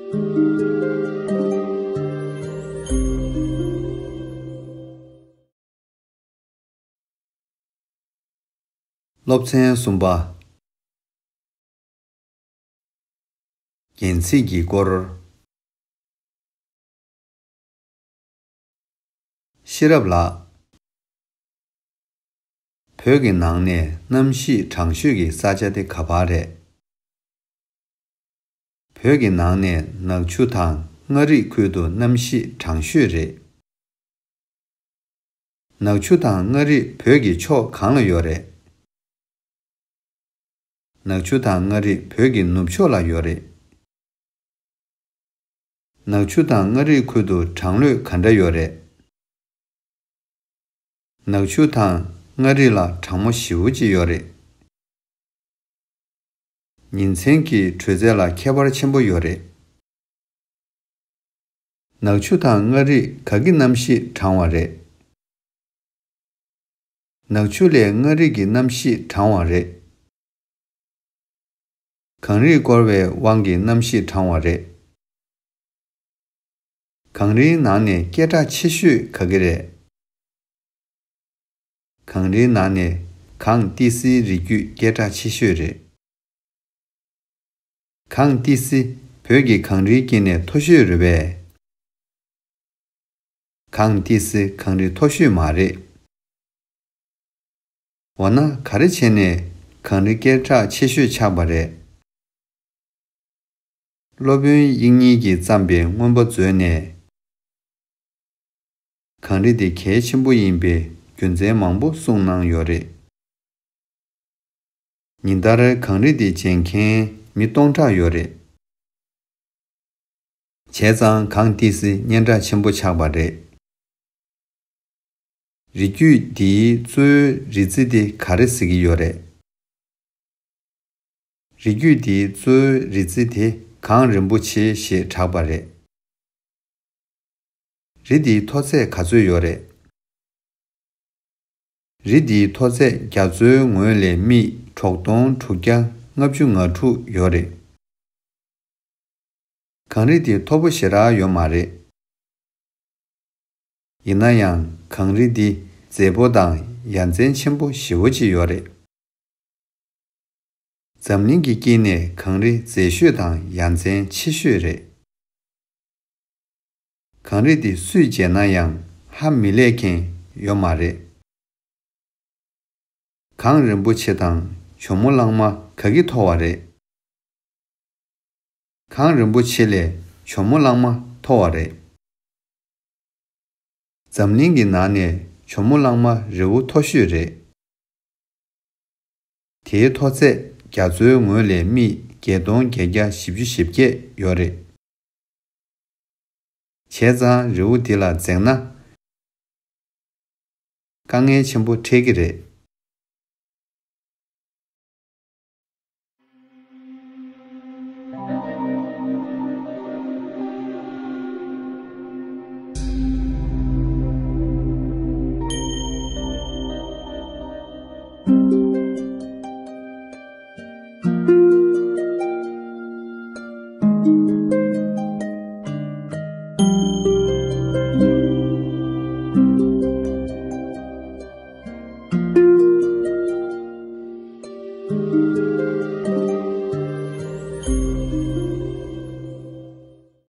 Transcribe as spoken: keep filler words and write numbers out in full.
སློབ་ཚན་གསུམ་པ། རྒྱན་ཚིག་གི་སྐོར། ཤེས་རབ་ལགས། བོད་ཀྱི་ནང་ནས་གནམ་གཤིས་གྲང་ཤོས་ཀྱི་ས་ཆ་དེ་ག་པར་རེད། བོད་ཀྱི་ནང་ནས་ནག་ཆུ་དང་མངའ་རིས་ཁུལ་དུ་གནམ་གཤིས་གྲང་ཤོས་རེད། ནག་ཆུ་དང་མངའ་རིས་བོད་ཀྱི་ཕྱོགས་གང་ལ་ཡོད་རེད། ནག་ཆུ་དང་མངའ་རིས་བོད་ཀྱི་ནུབ་ཕྱོགས་ལ་ཡོད་རེད། ནག་ཆུ་དང་མངའ་རིས་ཁུལ་དུ་གྲང་ལོས་ག་འདྲ་ཡོད་རེད། ནག་ཆུ་དང་མངའ་རིས་ལ་གྲང་མོ་ཞེ་པོ་ཅིག་ཡོད་རེད། ཉིན་མཚན་གྱི་དྲོད་ཚད་ལ་ཁྱད་པར་ཆེན་པོ་ཡོད་རེད། ནག་ཆུ་དང་མངའ་རིས་ག་གི་གནམ་གཤིས་གྲང་བ་རེད། ནག་ཆུ་ལས་མངའ་རིས་ཀྱི་གནམ་གཤིས་གྲང་བ་རེད། གངས་རིས་བསྐོར་བའི་དབང་གིས་གནམ་གཤིས་གྲང་བ་རེད། གངས་རིའི་ནང་ནས་སྐད་གྲགས་ཆེ་ཤོས་ག་གི་རེད། གངས་རིའི་ནང་ནས་གངས་ཏི་སེའི་རི་རྒྱུད་སྐད་གྲགས་ཆེ་ཤོས་རེད། གངས་ཏི་སེ་བོད་ཀྱི་གངས་རིའི་དཀྱིལ་ནས་མཐོ་ཤོས་རེད་པས། གངས་ཏི་སེ་གངས་རི་མཐོ་ཤོས་མ་རེད། འོ་ན་ག་རེ་བྱས་ནས་གངས་རི་སྐད་གྲགས་ཆེ་ཤོས་ཆགས་པ་རེད། སློབ་དཔོན་དབྱིག་གཉེན་གྱིས་བརྩམས་པའི་མངོན་པ་མཛོད་ནས། གངས་རི་དེ་གལ་ཆེན་པོ་ཡིན་པའི་རྒྱུ་མཚན་མང་པོ་གསུངས་གནང་ཡོད་རེད། ཉིན་ལྟར་གངས་རི་དེ་མཇལ་མཁན་མི་སྟོང་ཕྲག་ཡོད་རེད། བྱས་ཙང་གངས་ཏི་སེ་སྙན་གྲགས་ཆེན་པོ་ཆགས་པ་རེད། རི་རྒྱུད་འདིའི་གཙོ་བོའི་རི་རྩེ་དེ་ག་རེ་ཟེར་གྱི་ཡོད་རེད། རི་རྒྱུད་འདིའི་གཙོ་བོའི་རི་རྩེ་དེ་གངས་རིན་པོ་ཆེ་ཞེས་གྲགས་པ་རེད། རི་འདིའི་མཐོ་ཚད་ག་ཚོད་ཡོད་རེད། རི་འདིའི་མཐོ་ཚད་རྒྱ་མཚོའི་ངོས་ལས་མིག་དྲུག་སྟོང་དྲུག་བརྒྱ་ལྔ་བཅུ་ང་དྲུག་ཡོད་རེད། གངས་རི་འདི་མཐོ་པོ་ཞེ་དྲག་ཡོད་མ་རེད། ཡིན་ན་ཡང་གངས་རི་འདི་མཛེས་པོ་དང་ཡ་མཚན་ཆེན་པོ་ཞེ་པོ་ཅིག་ཡོད་རེད། འཛམ་གླིང་གི་དཀྱིལ་ནས་གངས་རི་མཛེས་ཤོས་དང་ཡ་མཚན་ཆེ་ཤོས་རེད། གངས་རི་འདི་སུས་མཇལ་ན་ཡང་ཧ་མི་ལས་མཁན་ཡོད་མ་རེད། གངས་རིན་པོ་ཆེ་དང་ཇོ་མོ་གླང་མ་ག་གི་མཐོ་བ་རེད། གངས་རིན་པོ་ཆེ་ལས་ཇོ་མོ་གླང་མ་མཐོ་བ་རེད། འཛམ་གླིང་གི་ནང་ནས་ཇོ་མོ་གླང་མ་རི་བོ་མཐོ་ཤོས་རེད། དེའི་མཐོ་ཚད་རྒྱ་མཚོའི་ངོས་ལས་མིག་བརྒྱད་སྟོང་བརྒྱད་བརྒྱ་བཞི་བཅུ་ཞེ་བརྒྱད་ཡོད་རེད། བྱས་ཙང་རི་བོ་འདི་ལ་འཛེགས་ན། དཀའ་ངལ་ཆེན་པོ་འཕྲད་ཀྱི་རེད།